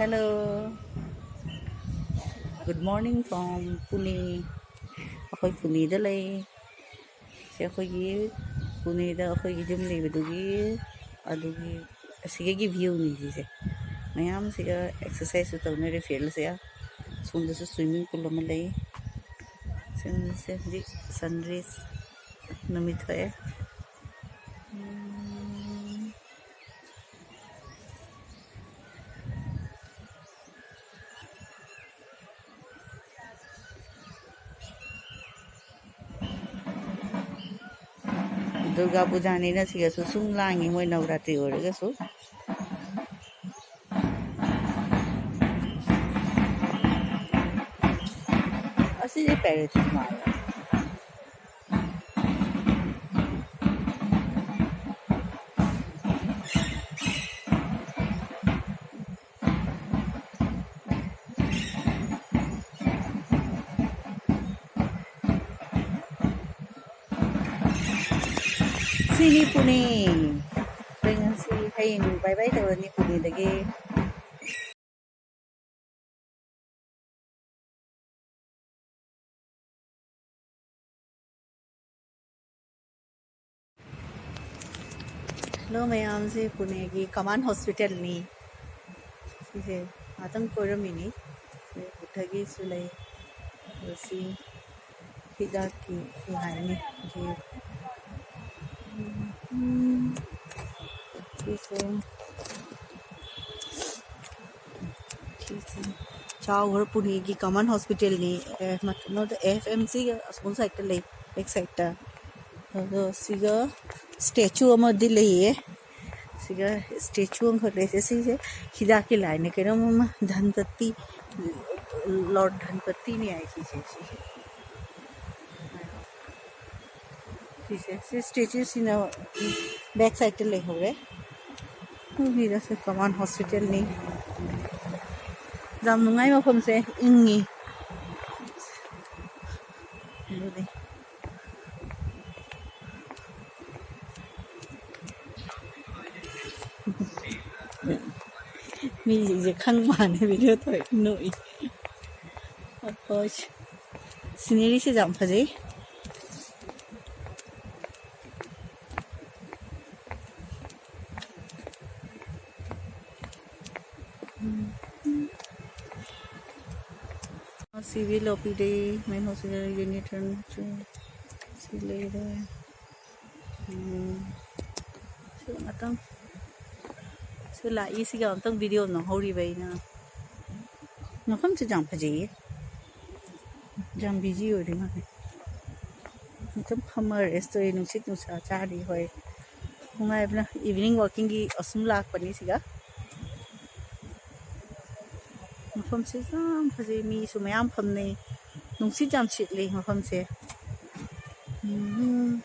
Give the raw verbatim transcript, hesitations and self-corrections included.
Hello, good morning from Pune. ꯑꯩꯈꯣꯏ ꯄꯨꯅꯦꯗ ꯂꯩ꯫ ꯁꯤ ꯑꯩꯈꯣꯏꯒꯤ ꯄꯨꯅꯦꯗ ꯑꯩꯈꯣꯏꯒꯤ ꯌꯨꯝ ꯂꯩꯕꯗꯨꯒꯤ, ꯑꯗꯨꯒꯤ ꯑꯁꯤꯒꯤ ꯚ꯭ꯌꯨꯅꯤ ꯁꯤꯁꯦ꯫ ꯃꯌꯥꯝꯁꯤꯒ ꯑꯦꯛꯁꯔꯁꯥꯏꯁꯁꯨ ꯇꯧꯅꯔꯤ ꯐꯤꯜꯁꯦ꯫ ꯁꯣꯝꯗꯁꯨ ꯁ꯭ꯋꯤꯃꯤꯡ ꯄꯨꯜ ꯑꯃ ꯂꯩ꯫ ꯁꯤꯁꯦ ꯍꯧꯖꯤꯛ ꯁꯟꯔꯤꯁ ꯅꯨꯃꯤꯠ ꯊꯣꯛꯑꯦ꯫ ꯎꯝ꯫ ꯗꯨꯔꯒꯥ ꯄꯨꯖꯥꯅꯤꯅ ꯁꯤꯒꯁꯨ ꯁꯨꯝ ꯂꯥꯡꯉꯤ, ꯃꯣꯏ ꯅꯕꯔꯥꯇ꯭ꯔꯤ ꯑꯣꯏꯔꯒꯁꯨ꯫ ꯑꯁꯤꯗꯤ ꯄꯦꯔꯦꯠꯁ ꯃꯥꯜꯂꯦ꯫ ꯁꯤꯅꯤ ꯄꯨꯅꯦ꯫ ꯑꯩꯈꯣꯏ ꯉꯁꯤ ꯍꯌꯦꯡ ꯕꯥꯏ ꯕꯥꯏ ꯇꯧꯔꯅꯤ ꯄꯨꯅꯦꯗꯒꯤ꯫ ꯍꯜꯂꯣ ꯃꯌꯥꯝꯁꯦ, ꯄꯨꯅꯦꯒꯤ ꯀꯃꯥꯟ ꯍꯣꯁꯄꯤꯇꯥꯜꯅꯤ꯫ ꯁꯤꯁꯦ ꯉꯥꯛꯇꯪ ꯀꯣꯏꯔꯝꯃꯤꯅꯤ꯫ ꯁꯤ ꯕꯨꯙꯒꯤꯁꯨ ꯂꯩ꯫ ꯑꯗꯣ ꯁꯤ ꯍꯤꯗꯥꯛꯀꯤ ꯂꯥꯏꯅꯤ꯫ ꯁꯤ, ꯎꯝ, ꯁꯤꯁꯦ ꯆꯥꯎꯈ꯭ꯔ ꯄꯨꯅꯦꯒꯤ ꯀꯃꯟ ꯍꯣꯁꯄꯤꯇꯥꯜꯅꯤ꯫ ꯑꯦ, ꯃ-, ꯅꯣꯠ ꯑꯦꯐ ꯑꯦꯝ ꯁꯤꯒ ꯑꯁꯣꯝ ꯁꯥꯏꯠꯇ ꯂꯩ, ꯕꯦꯛ ꯁꯥꯏꯠꯇ꯫ ꯑꯗꯣ ꯁꯤꯒ ꯁ꯭ꯇꯦꯆꯨ ꯑꯃꯗꯤ ꯂꯩꯌꯦ꯫ ꯁꯤꯒ ꯁ꯭ꯇꯦꯆꯨ ꯑꯃꯈꯛ ꯂꯩꯁꯦ꯫ ꯁꯤꯁꯦ ꯍꯤꯗꯥꯛꯀꯤ ꯂꯥꯏꯅꯦ꯫ ꯀꯩꯅꯣꯝ ꯑꯃ ꯙꯟꯄꯇꯤ, ꯂꯣꯔꯗ ꯙꯟꯄꯇꯤꯅꯦ ꯍꯥꯏ ꯁꯤꯁꯦ, ꯁꯤꯁꯦ꯫ ꯁꯤꯁꯦ, ꯁꯤ ꯁ꯭ꯇꯦꯆꯨꯁꯤꯅ ꯕꯦꯛ ꯁꯥꯏꯗꯇ ꯂꯩꯍꯧꯔꯦ꯫ ꯎꯕꯤꯔꯁꯦ, ꯀꯃꯥꯟ ꯍꯣꯁꯄꯤꯇꯥꯜꯅꯤ꯫ ꯌꯥꯝ ꯅꯨꯡꯉꯥꯏ ꯃꯐꯝꯁꯦ, ꯏꯪꯉꯤ꯫ ꯑꯗꯨꯅꯤ꯫ ꯃꯤꯁꯤꯡꯁꯦ ꯈꯪ ꯃꯥꯟꯅ ꯚꯤꯗꯤꯑꯣ ꯇꯧꯔꯦ, ꯅꯣꯛꯏ꯫ ꯑꯩꯈꯣꯏ ꯁꯤꯅꯔꯤꯁꯦ ꯌꯥꯝ ꯐꯖꯩ꯫ ꯁꯤꯕꯤ ꯂꯣꯄꯤꯗꯤ ꯃꯦꯟ ꯍꯣꯁꯄꯤꯇꯥꯜ ꯌꯨꯅꯤꯠ ꯁꯤ ꯂꯩꯔꯦ꯫ ꯎꯝ꯫ ꯁꯤ ꯉꯥꯛꯇꯪ, ꯁꯤ ꯂꯥꯛꯏꯁꯤꯒ ꯑꯝꯇꯪ ꯚꯤꯗꯤꯑꯣ ꯅꯝꯍꯧꯔꯤꯕ ꯑꯩꯅ꯫ ꯃꯐꯝꯁꯤ ꯌꯥꯝ ꯐꯖꯩꯌꯦ, ꯌꯥꯝ ꯕꯤꯖꯤ ꯑꯣꯏꯔꯤ ꯃꯥꯜꯂꯦ꯫ ꯑꯗꯨꯝ ꯐꯝꯃ ꯔꯦꯁ ꯇꯧꯔꯤ, ꯅꯨꯡꯁꯤꯠ ꯅꯨꯡꯁꯥ ꯆꯥꯔꯤ꯫ ꯍꯣꯏ, ꯅꯨꯡꯉꯥꯏꯕꯅ ꯏꯚꯤꯅꯤꯡ ꯋꯥꯛꯀꯤꯡꯒꯤ ꯑꯁꯨꯝ ꯂꯥꯛꯄꯅꯤ ꯁꯤꯒ꯫ ꯃꯐꯝꯁꯤ ꯌꯥꯝ ꯐꯖꯩ, ꯃꯤꯁꯨ ꯃꯌꯥꯝ ꯐꯝꯅꯩ, ꯅꯨꯡꯁꯤꯠ ꯌꯥꯝ ꯁꯤꯠꯂꯤ ꯃꯐꯝꯁꯦ꯫ ꯎꯝ꯫